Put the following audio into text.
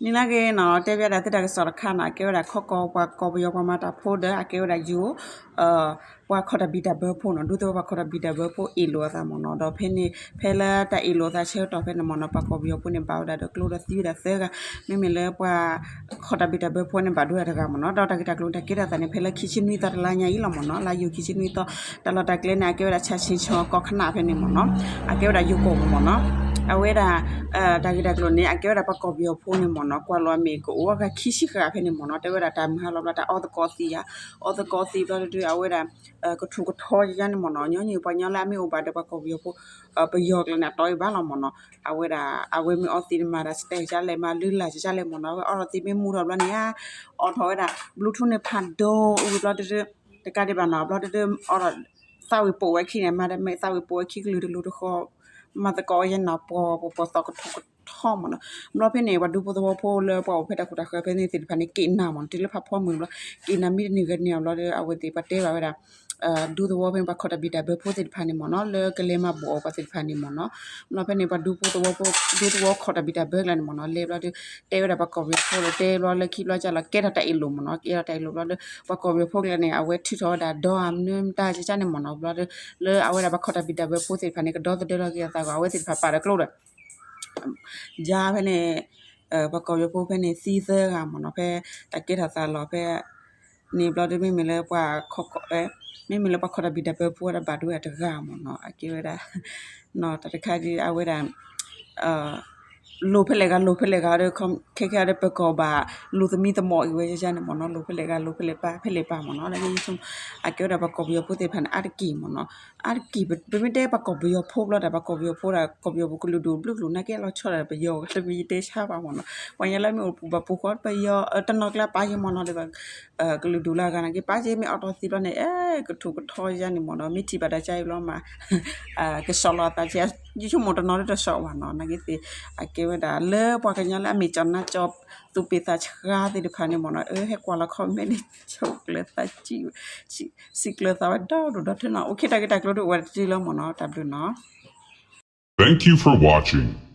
နံၤလၢဂ့ၤနီၤ တဲဘၣ်ဒၣ်သုတၢ်ကစီၣ်တခါနီၤ အကဲဝဲဒၣ်ခီကီၢ်ပှၤကီၢ်ပယီၤပှၤမၤတၢ်ဖိဒီး အကဲဝဲဒၣ်ယိၤ ပှၤခီၣ်တၢ်ဘံၣ်တၢ်ဘၢဖိနီၤ ဒူသဝီပှၤခီၣ်တၢ်ဘံၣ်တၢ်ဘၢဖိအ့ၣ်လိာ်အသးမ့ၢ်နီၤ ဒီးဖဲန့ၣ် ဖဲလၢတၢ်အ့ၣ်လိာ်သးဆၢကတီၢ်ဖဲန့ၣ်မ့ၢ်နီၤ ပှၤကီၢ်ပယီၤဖိန့ၣ် ဘၣ်ဝဲဒၣ်ဒီးကျိဒီးသံဝဲဒၣ်သၢဂၤ မ့မ့ၢ်လၢပှၤ ခီၣ်တၢ်ဘံၣ်တၢ်ဘၢဖိန့ၣ် ဘၣ်ဒိဝဲဒၣ်တဂၤမ့ၢ်နီၤ ဒီးတၢ်ဂ့ၢ်တၢ်ကျိၤန့ၣ် တၢ်ကဲထီၣ်သးန့ၣ် ဖဲလၢခံဆံနွံသီတလါညါအံၤလီၤမ့ၢ်နီၤ လါယူၤခံဆံနွံသီ တၢ်လီၢ်တၢ်ကျဲန့ၣ် အကဲဝဲဒၣ်ဆၣ်ဆ့ၣ်ဆီၣ်ကီၢ်ခနၣ်ဖဲန့ၣ်မ့ၢ်နီၤ အကဲဝဲဒၣ်ယိၤကီၢ်ပူၤမ့ၢ်နီၤ အဝဲဒၣ် တၢ်ဂ့ၢ်တၢ်ကျိၤန့ၣ် အကဲဝဲဒၣ်ပှၤကီၢ်ပယီၤဖိန့ၣ်မ့ၢ်နီၤ ကွၢ်လီၤအမ့ၢ်ကအိၣ်အဂၤခံဆံဃာ်ဖဲန့ၣ်မ့ၢ်နီၤ တဲဝဲဒၣ်တၢ်မုၢ်ဟါလီၤဘျီ တၢ်အီၣ်သကိးသံဧါ အီၣ်သကိးသံဘျီတဒု အဝဲဒၣ် ကထူးကထီယါန့ၣ်မ့ၢ်နီၤ ညီနုၢ်ပှၤညီလၢအမ့ၢ်အိၣ်ဘၣ်ဒီးပှၤကီၢ်ပယီၤဖိ ပယီၤကျါန့ၣ် အတီအံၤဘၣ်လီၤမ့ၢ်နီၤ အဝဲဒၣ် အဝဲမ့ၢ်အီသံးန့ၣ် မၤတၢ်စတဲကလဲၣ် မၤလုၢ်လၢ်ကလဲၣ်မ့ၢ်နီၤ အဝဲအီထီၣ်သံးမ့ၢ်မူထီၣ်ဘျီန့ၣ် အီထီၣ်ဝဲဒၣ် Bluetooth န့ၣ် ဖးဒိၣ်အိၣ်ဝံၤဘျီတဒု တကးဒံးဘၣ်နီၤ ဘျီတဒု အီထီၣ် သးဝံၣ်ပိာ်ဝဲခံန့ၣ် မၤတၢ်မ့ၢ်သးဝံၣ်ပိာ်ဝဲခံကလုာ်တလူၤတဃီ မၤသကိးဝဲယဲနီၤ ပှီၤပှီၤပှီၤသီကထူးကထီမ့ၢ်နီၤ ဘျီဖဲန့ၣ် ပှၤဒူဖိသဝီဖိလၢပှၤအိၣ်ဖဲတၢ်ခိၣ်တၢ်ဃၢၤဖဲန့ၣ်သ့ၣ်တဖၣ်န့ၣ် က့ၣ်နၤမ့ၢ်နီၤ တုၤလၢဖးဖီမုၢ်ဘျီ က့ၣ်နၤမ့ၢ်တန့ၢ်ဂ့ၤန့ၢ်အီၤဘျီဒီး အဝဲသ့ၣ်ပှၤတဲဘၣ်ဝဲဒၣ် ဒူသဝီဖဲန့ၣ် ပှၤခီၣ်တၢ်ဘံၣ်တၢ်ဘၢဖိသ့ၣ်တဖၣ်န့ၣ်မ့ၢ်နီၤ လၢကလဲၤမၤဘူၣ်အီၤပှၤသ့ၣ်တဖၣ်န့ၣ်မ့ၢ်နီၤ ဘျီဖဲန့ၣ် ပှၤဒူဖိသဝီဖိ ဒူသဝီခီၣ်တၢ်ဘံၣ်တၢ်ဘၢကျါန့ၣ်မ့ၢ်နီၤ လဲၤဘျီဒီး တဲဝဲဒၣ်ပှၤကီၢ်ပယီၤဖိဒီး တဲဘျီလၢခံဘျီကလီၤ ကဲထီၣ်တၢ်အ့ၣ်လိာ်မ့ၢ်နီၤ ကဲထီၣ်တၢ်အ့ၣ်လိာ်ဘျီဒီး ပှၤကီၢ်ပယီၤဖိကျါန့ၣ် အဝဲထုးထီၣ်ဝဲဒၣ်ဒီးအမနုၤမတၤကကန့ၣ်မ့ၢ်နီၤ ဘျီဒီး လၢအဝဲဒၣ်ပှၤခီၣ်တၢ်ဘံၣ်တၢ်ဘၢဖိသ့ၣ်တဖၣ်န့ၣ် ကဒီသဒၢလီၤက့ၤအသးဂီၢ် အဝဲသ့ၣ်တဖၣ်ပာ်ဒီးကျိဒီး ယါဖဲန့ၣ် ပှၤကီၢ်ပယီၤဖိဖဲန့ၣ် သံသၢဂၤမ့ၢ်နီၤ ဖဲတၢ်ကဲထီၣ်သးလီၤဖဲ န့ၣ်ဘျီဒီး မ့မ့ၢ်လၢပှၤ မ့မ့ၢ်လၢပှၤခီၣ်တၢ်ဘံၣ်တၢ်ဘၢဖိဝဲဒၣ်ဘၣ်ဒိဝဲဒၣ်တဂၤမ့ၢ်နီၤ အကဲဝဲဒၣ် တၢ်တခါဒီး အဝဲဒၣ် လိၤဖဲလဲၣ်ဂၤ လိၤဖဲလဲၣ်ဂၤဒီး ခဲခဲဒီး ပကီၢ်ဘၣ် လိၤသမံသမိးအံၤဝဲယါန့ၣ်မ့ၢ်နီၤ လိၤဖဲလဲၣ်ဂၤ လိၤဖဲလဲၣ်ပၢ် ဖဲလဲၣ်ပၢ်မ့ၢ်နီၤ လၢယဆိကမိၣ် အကဲဝဲဒၣ်ပှၤကီၢ်ပယီၤဖိသ့ၣ်တဖၣ်န့ၣ် အါတက့ၢ်မ့ၢ်နီၤ အါတက့ၢ် ပမ့ၢ်တဲပှၤကီၢ်ပယီၤဖိဘျီဒီး ပှၤကီၢ်ပယီၤဖိဒီး ကီၢ်ပယီၤပူၤကလုာ်ဒူၣ်ဘျုးကလုာ်နာ်က့ လီၤဆီဒၣ်ပယီၤ တမ့ၢ်ယတဲဆါဘၣ်မ့ၢ်နီၤ ပှၤညါလၢမ့ၢ်အိၣ်ပူၤဘၣ်ပူၤဃီ ပယီၤတနီၤကျါပာ်ယဲမ့ၢ်နီၤဒီး ကလုာ်ဒူၣ်လၢအဂၤနာ်က့ ပာ်ယဲမ့ၢ်အီၣ်တီၢ်သံဘျီန့ၣ် အဲ ကထူးကထီယါန့ၣ်မ့ၢ်နီၤ မ့ၢ်ထံၣ်ဘၣ်တၢ်ကါအံၤဘျီမး ကစီၣ်လီၤအသးကဲ ယဆိကမိၣ်တနီၤလၢတစီၣ်ဘၣ်နီၤ နာ်က့သ့ၣ် အကဲဝဲဒၣ်လၢပှၤကညီလၢအမ့ၢ်ကၠီၣ်နါကၠီၣ်သူးပ့ၢ်သးဆှါသ့ၣ်တဖၣ်န့ၣ်မ့ၢ်နီၤ အၢ ဟဲကွၢ်လီၤ comment န့ၣ် ဆိၣ်ကျၢၤသး စံးကျၢၤသးဝဲဒီဒိၣ်ဒီထၢနီၤ အိၣ်ခ့ တၢ်ဂ့ၢ်တၢ်ကျိၤဒိၣ်ဝဲတတုၤလီၤမ့ၢ်နီၤ တၢ်ဘျုးနီၤ Thank you for watching.